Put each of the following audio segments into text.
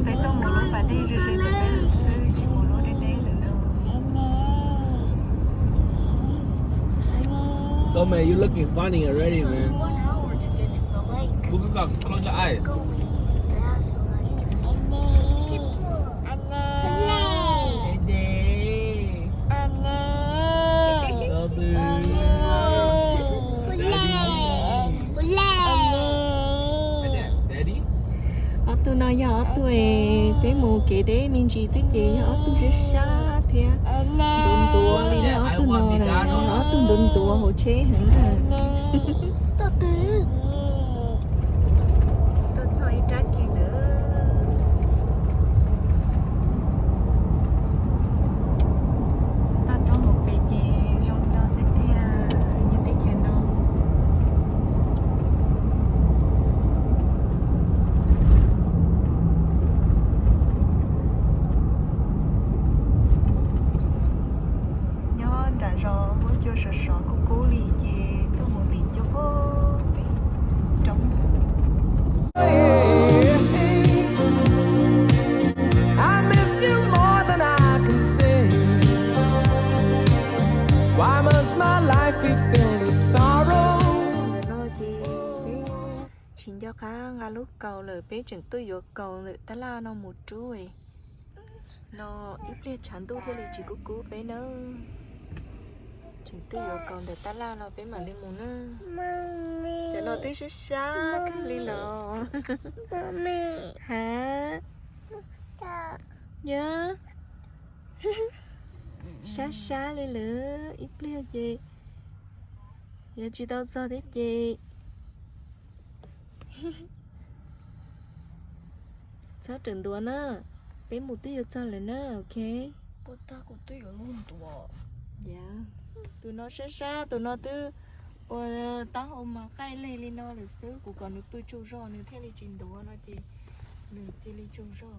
Peb tuaj mus lub pas dej ze ze ntawm peb lawm xwb, tsis mus lub deb deb ntawm no. Oh man, you looking funny already, man. Look, look up, close your eyes. Ob tug no yog ob tug peb mus kev deb me ntsis xwb ces yog ob tug sab sab thiab ntuav ntuav li no. Ob tug no yog ob tug ntuav ntuav hauv tsheb heev na. Tuaj txog ib rab kev ntawd. Toj roob hauv pes ces zoo li no xwb tiag, nyob teb chaws no. Nyob nram zos huab cua sov sov kub kub li ces tuaj mus tim cua pem roob. No ces peb tsis nco qab nqa lub kaus lawm, peb tseem tuaj yuav kaus ntawm tab laj no mus rub no, ib pliag tshav ntuj thiaj li tsis kub kub peb nawb. Tseem tuaj yuav kaus ntawm tab laj no peb mam li mus na. Cov no twb sab sab kawg li los. Ha, yog sab sab li lawm, ib pliag ces yog tsis tau txog thiab ces txhob rawm ntuav na. Peb mus twb yuav txog lawm na, ok. Tus no sab sab, tus no twb ua taub hau mos qaij leg li no lawm xwb, kuv kom nws pw tsaug zog nws thiaj li tsis ntuav no ces nws cia li tsaug zog.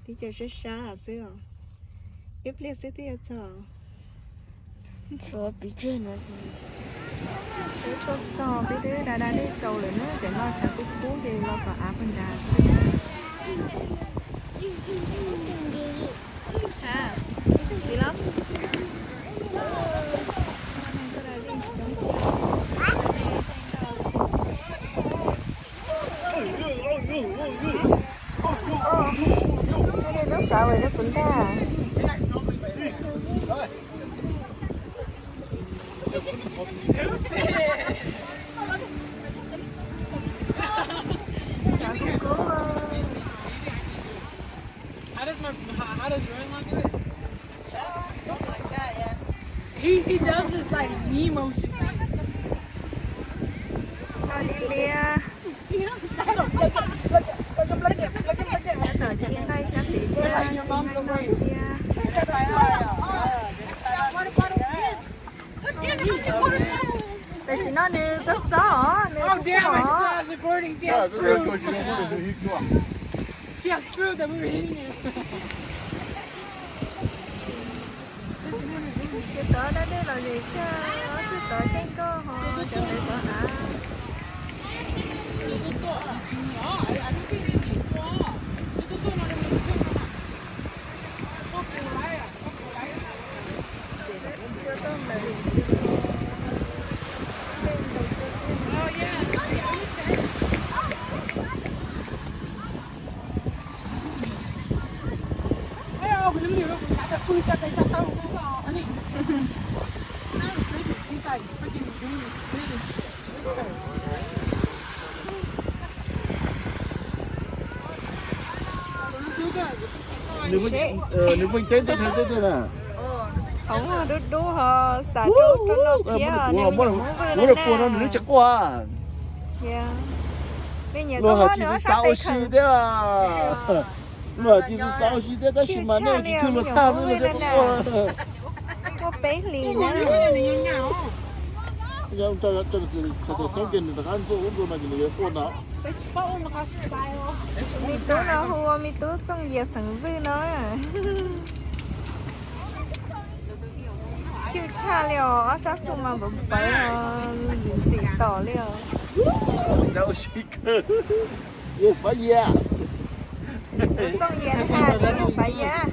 Tib co sab sab xwb os. Ib pliag xwb twb yuav txog. Tshuav pes tsawg no. Peb tuaj txog peb twb da da dej txaus lawm na, cov no tshav kub kub ces los tom av pag nrad xwb. Txiv los. Lub kav ua rau kuv ntag. How does my, how, how does Rowan do it? He, he does this like knee motion. Tau li tiag. Tom ces nqaij sab pem tiag, nqaij no tiag. Tam sim no nws txob txob os, nws txob txob os. Cov tod dab dej los zem tshaj, ob tug tod caij nkoj ho cov ntawd tod av. Nws pheej ceeb tej theej tej tej na. Hoob dub dub ho xav rau rau no thiab, nws muab puag no nws lub tsis quaj. Luag hais tsis xav ua si thiab. Luag hais tsis xav ua si thiab tab sis mas nej tsis thwj luag tag xwb luag thiaj quaj. Muaj peb hlis na. Txog tus xoob ces nws rov qab ntxuaj ub ntua no ces nws yuav quaj no. Me tub no hu ua me tub Txooj Yias xeem Vwj no. Cwj tshaj li os, ob sab tus mas npawv npawv os, ntxim tom li os. Yeej pab yas. Txooj yias, pab yas.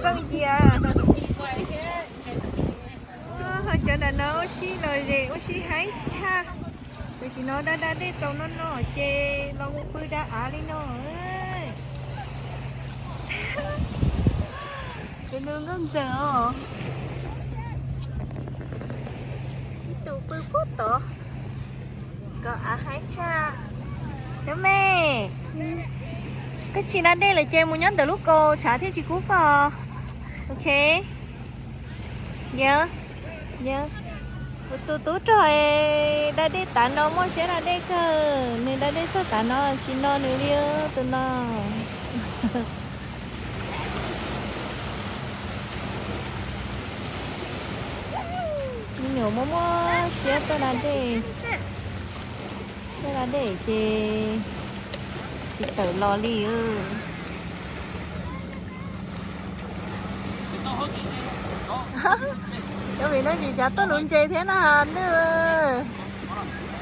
Txooj yias. Ho cov nram no ua si los ze ua si heev tshaj. Tam sim no da da dej tau no no ces los mus pw da av li no. Cov nus nkauj ntxawm os. Ib tug pw puag tod kom av heev tshaj. Cov me, koj tsis da dej lawm ces mus nyob ntawm lub kaus tshav thiaj tsis kub faj. Ok. Yog, yog, kuv tus tub rog da dej tav no muaj siab da dej kawg, nws da dej txog tav no tsis no nws li tus no. Me nyuam muaj muaj siab tuaj da dej, tuaj da dej ces tsis tawm los li. Cov vim no tsis cav tuaj nuv ntses thiab na, nws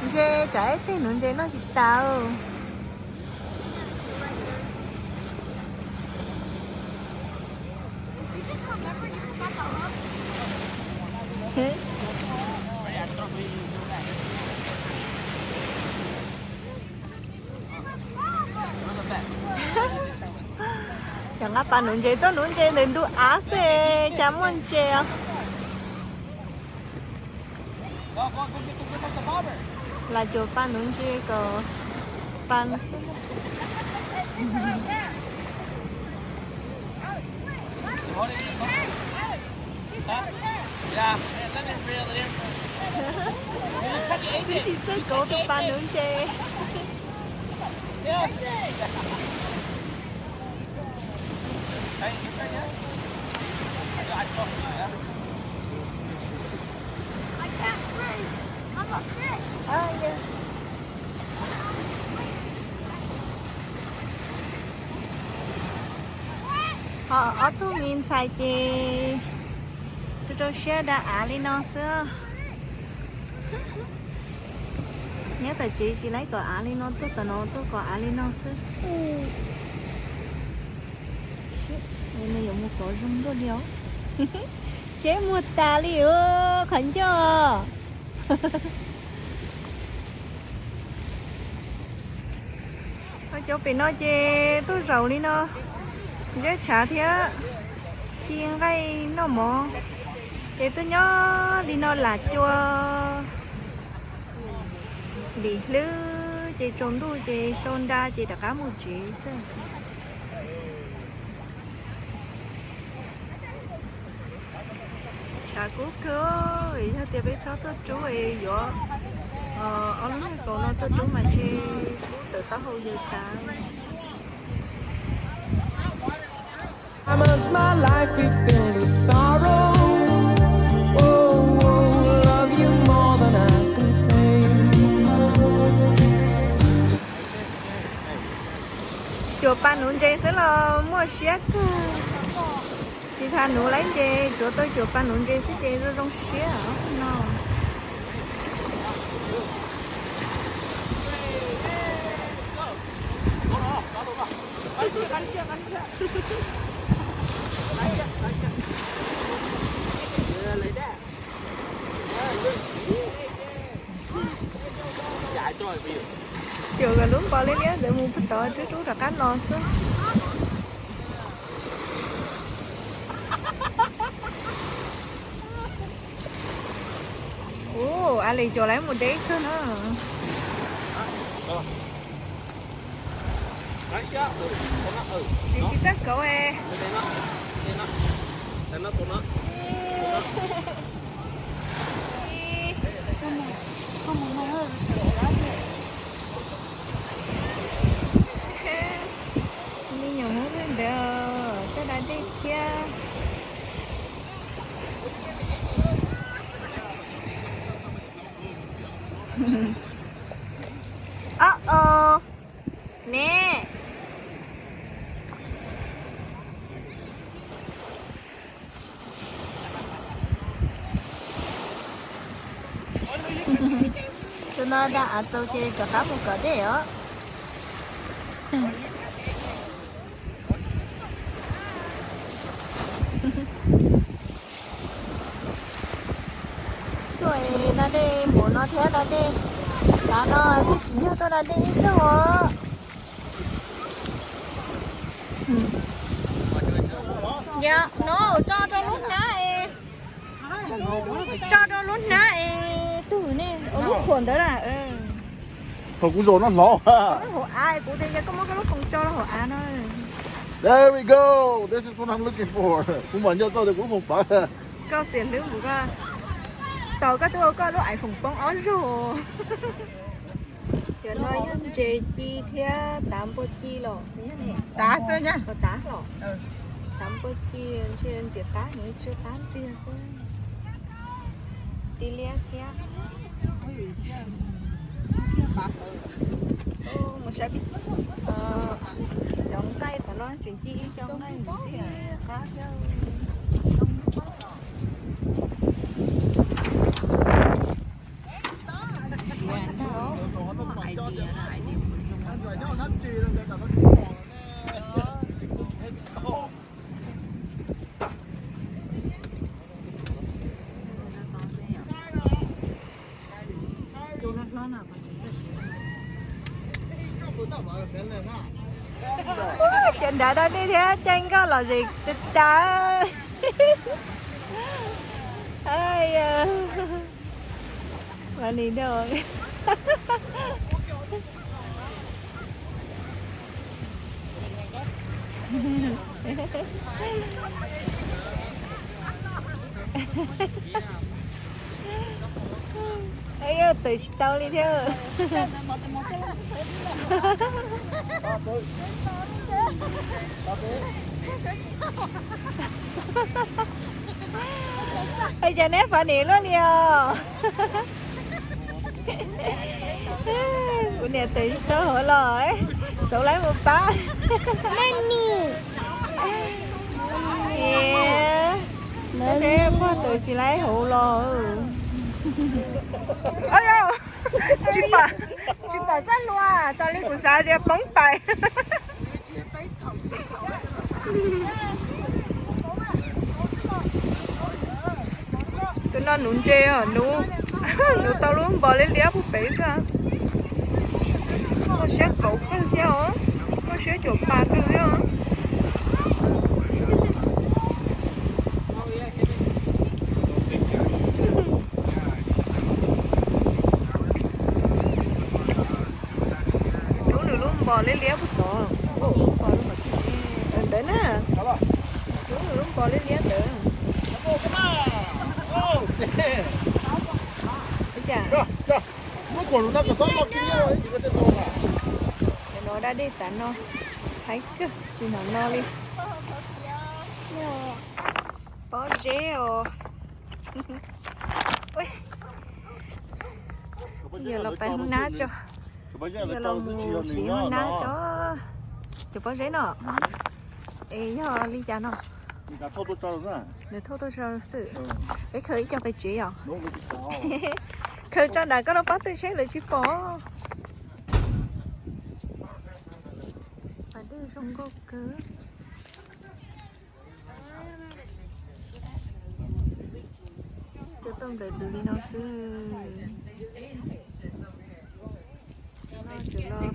ntses tsam ib teg nuv ntses noj tsis tas. Cov nqa pas nuv ntses tuaj nuv ntses ntawm ntug av xwb, cas muaj ntses os. Lam cuam pa nuv ntses kom pa xwb. Twb tsis txawj kauv tus pa nuv ntses. Ho ob tug me ntxhais ces rau rau siab da av li no xwb. Nyob tom tsev tsis laib kom av li no, tuaj tom no tuaj kom av li no xwb. Nws yuav mus kov zoo nkauj li os. Cheb muag tas li os, qhov ncauj. Cov pem no ces tuaj zaum li no, zeb tshav thiab ci nqaij noj mov, ces tuaj nyob li no lam cua. Lim hlwb ces tsaus ntuj ces sau nra ces rov qab mus tsev xwb. Tshav kub kawg, yog tias peb txhob tuaj rub es yuav ob lub niag kaus no tuaj rub mas ntshe kub tawm taub hau yawg tas. Cuam pa nuv ntses xwb los muaj siab kawg. Tsis tas nuv laib ntses, tsuav tau cuam pa nuv ntses xwb ces zoo zoo siab no. Cuam kom lub npos liab liab ntawd mus puag tod rub rub rov qab los xwb. Ua li cuam lawv mus deb kawg na. Tsis txawj kauv. Me nyuam Hmoob ntawd tuaj da dej thiab. Ob o, ne. Tus no da av txaus ces rov qab mus kom dej os. Tuaj da dej npaum no thiab da dej, tav no twb tsis yog tuaj da dej ib zaug os. Yog no tso rau lub hnab es, tso rau lub hnab es tug ne, lub khuam ntawd na. Thaum kuv zaum no hlov. Hauv av, kuv tias yog koj muab koj lub koos tso rau hauv av no. There we go. This is what I'm looking for. Kuv mam nco txog tias kuv lub foom pawv. Koj xiam hlwb mus koj, tau koj twb ua koj lub iPhone poob ob zaug. Cov no yog ntses ci thiab tav npua ci los, tav xwb, tav los. Tav npua ci ntshe ntxim qab heev, tsw qab ntxiag xwb. Tib liab thiab. Mus saib cov nqaij tom no, tseem ci ib co nqaij ntxim qab thiab. Cov nrad da dej thiab caij nkoj lom zem tas tas. Funny though. Yog tawm tsis tau li thiab. Ua cas neb funny luaj li os? Kuv niam tawm tsis tau hauv los, xauv laib mus pab. Tab sis pog tawm tsis laib hauv los. Tsis pom, tsis pom txoj hlua, tas li kuv xav tias poob pais. Tus no nuv ntses os, nuv, nuv tau lub npos liab liab puag pem xwb. Muaj siab kauv kawg thiab os, muaj siab caum pas kawg thiab os. Rub nws lub npos liab liab puag tod, ntawd na. Rub nws lub npos liab liab ntawd. Ua cas? Cov no da dej tas no, haib kawg tsis hnov no li. Pob zeb os. Yog los pais hoob nab tso, yog los mus siv hoob nab tso. Cov pob zeb no es yog li cas no? Nws thauj tuaj tso xwb. Peb khaws ib co pais tsev yom? Khaws tso nram koj lub pob tw tsheb lawv tsis pom. Pas dej zoo nkauj kawg. Cov tauj nplawm dub li no xwb. Tseem los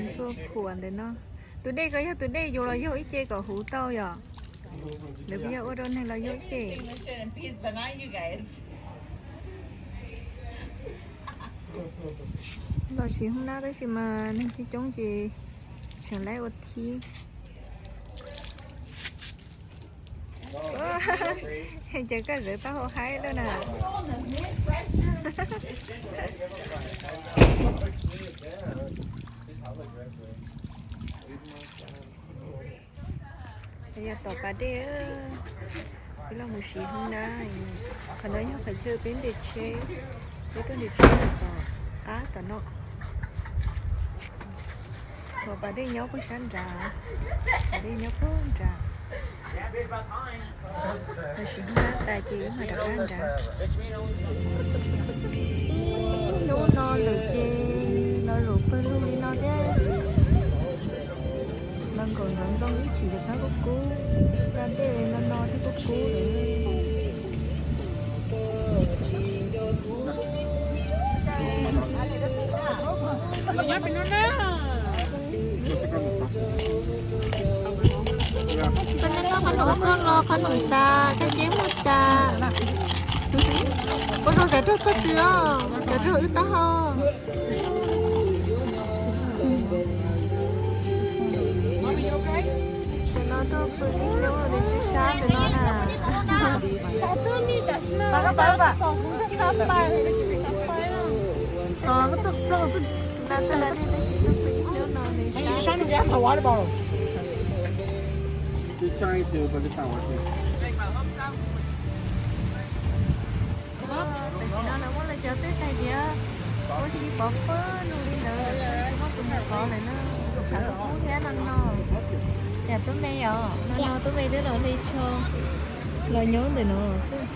ntxhua khuam ntawm no. Tus dej ko yog tus dej yus los yaug ib ce kom huv tau yom? Lawv puas yog ua rau neeg los yaug ib ce? Los siv hoob nab tab sis mas neeg coob coob ces tseem laib ua thib. Ces koj zawv taub hau haib lawm na. Yog tom pas dej, peb los mus siv hoob nab. Qhov no yog qhov chaw peb nres tsheb, peb tuaj nres tsheb tom qab tom no. Ho pas dej nyob puag sab nrad, pas dej nyob puag nrad. Tam sim no tas ces wb mam rov qab nrad. Ib hnub no lawm ces los zaum pawg lug li no thiab. Los nkaum ntxoov ntxoo ib chim ces txhob kub kub, da dej no no thiaj kub kub lawm. Koj noj qhob noom koj los qhob noom tas, koj ceb muaj tas. Ua zoo xav raug koj twg os, xav raug wb taub hau. Tam no tuaj pw ib hnub li sib sab li no na. Tab sis tuaj pw ib hnub no li sab. Tam sim no lawv muab lawv cov twb tais diav ua si pov pawg lug li ntawd, tsis muaj tus mus pov lawm na. Tshav kub thiab no no. Yam tub me yom, no no tub me twb los li tso, los nyob ntawm no xwb.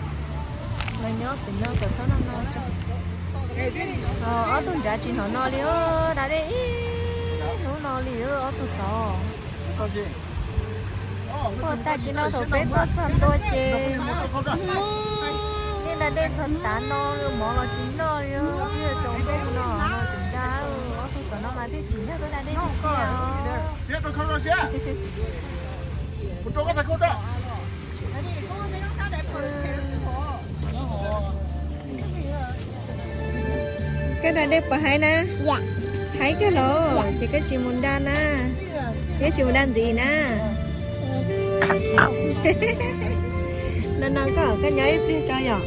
Los nyob pem no kom txhob no no tso. Ob tug nrad tsis hnov no li, da dej ib hnub no li ob tug tod. Ua tag kis no thaum peb tuaj txog ntua ces yeej da dej txog tav no, mov los tsis noj li, twb yog tsaus ntuj no no tseem da. Ob tug tom no mas thiaj tsim nyog tuaj da dej tiag tiag os. Koj da dej puas haib na? Haib kawg los ces koj tsis mus da na, koj tsis mus da ntxiv na. No no koj, koj nyob ib pliag tso yom.